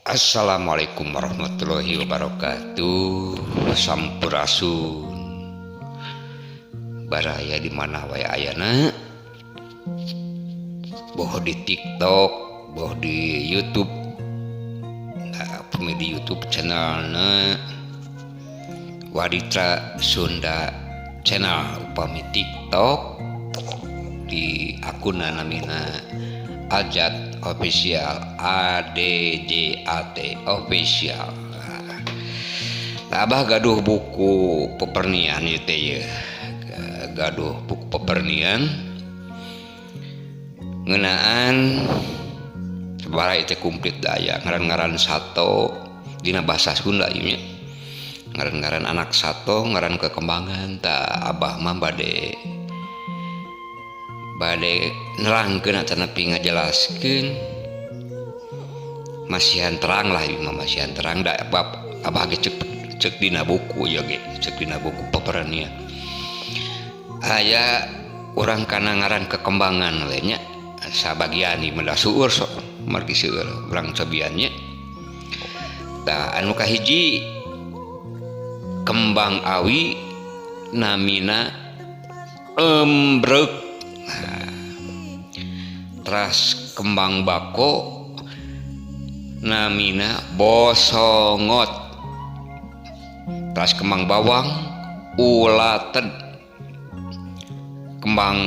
Assalamualaikum warahmatullahi wabarakatuh. Sampurasun baraya di mana wae ayana, boh di TikTok, boh di YouTube. Nah, upami di YouTube channelna Waditra Sunda Channel, upami TikTok di akun namina Ajat Official, ADJAT Official. Nah, Abah gaduh buku pepernian ieu teh ye, gaduh buku pepernian ngeunaan sabaraha ieu teh komplit da aya ngaran-ngaran sato dina bahasa Sunda ieu nya, ngaran-ngaran anak sato, ngaran kekembangan. Tah, Abah mah bade bade nerangkeun atanapi ngajelaskeun, masihan terang lah ieu mah, masihan terang da bab Abah ge cek cek dina buku ya ge, cek dina buku pepernian aya urang kana ngaran kekembangan we nya. Sabagian ieu mah seueur, sok margi seueur urang cobian nya. Tah, anu kahiji kembang awi namina embrek. Teras kembang bako namina bosongot. Teras kembang bawang ulaten. Kembang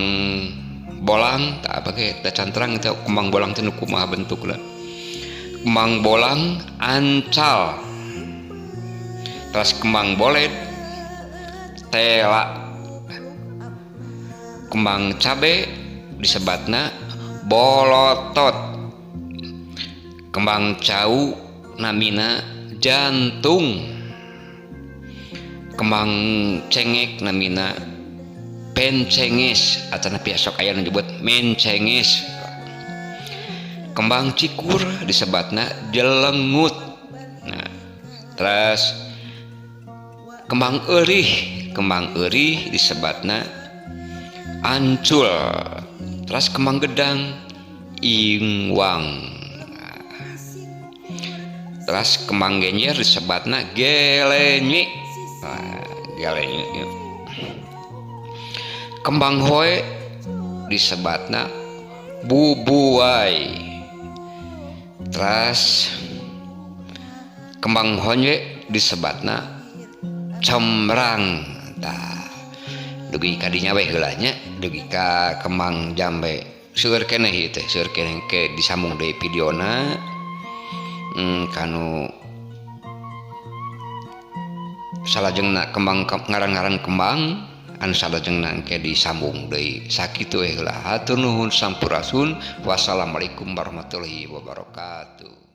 bolang tak apa ke teh cantrang itu, kembang bolang teh nu kumaha bentukna. Kembang bolang ancal. Teras kembang boled tela. Kembang cabe disebatna bolotot. Kembang cau namina jantung. Kembang cengek namina pencenges atanapi sok aya nu nyebut mencenges. Kembang cikur disebatna jelengut. Nah, terus kembang eurih, kembang eurih disebatna ancul. Terus kembang gedang ingwang. Terus kembang genjer disebatna gelenye. Nah, gelenye. Kembang hoe disebatna bubuai. Terus kembang honje disebatna cemrang. Tah, dugi ka dinya we heula nya, dugi ka kembang jambe. Seueur keneh ieu teh, seueur keneh, ke disambung deui videona. Kanu salajengna kembang, ngaran-ngaran kembang anu salajengna engke disambung deui. Sakitu we heula, hatur nuhun, sampurasun, wassalamualaikum warahmatullahi wabarakatuh.